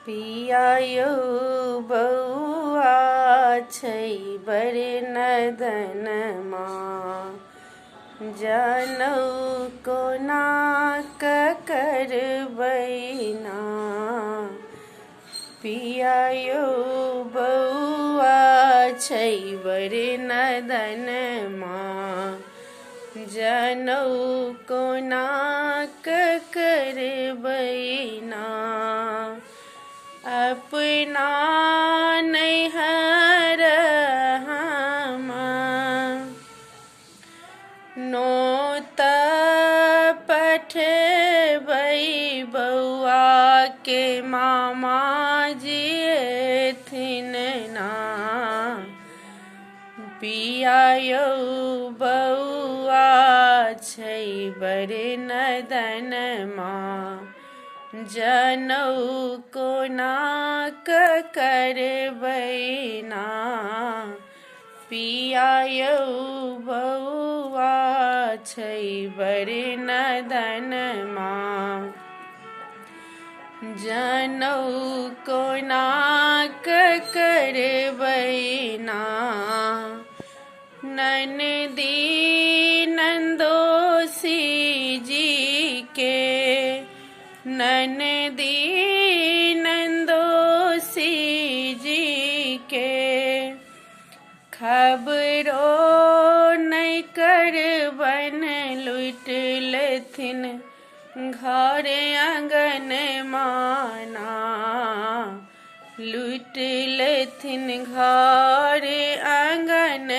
पिया यौ बौआ छै बड़ नदनमा, जनउ कोना कऽ करबै ना। पिया यौ बौआ छै बड़ नदनमा, जनउ कोना कऽ करबै ना। अपना नैहर हम नोत पठबै, बौआ के मामा जी एथिन ना। पिया यौ बौआ छै बड़ नदनमा, जनउ कोना कऽ करबै ना। पिया यौ बौआ छै बड़ नदनमा, जनउ कोना कऽ करबै ना। ननदी नन्दोसी जी के, ननदी नन्दोसी जी के, खबरो नहि करबन, लुटि लेथिन घर आङ्गन माना। लुटि लेथिन घर आङ्गन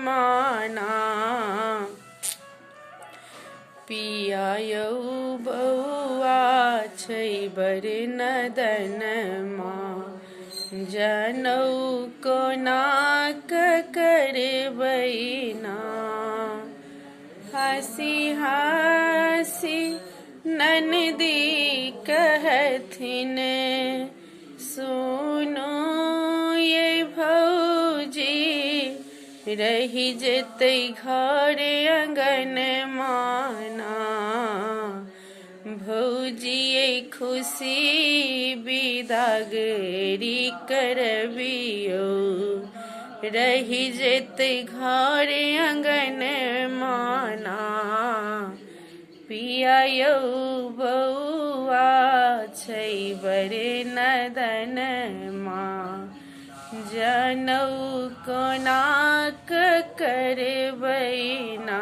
माना। पिया यौ बौआ छै बड़ नदनमा, जनउ कोना कऽ करबै ना। हँसी हँसी ननदी कहथिन, सुनू ये भौजी, रहि जेतै घर आङ्गन माना। भौजी खुशी बिदागरी करबियौ, रहि जेतै घर आङ्गन माना। पिया यौ बौआ छै बड़ नदनमा, जनउ कोना कऽ करबै ना।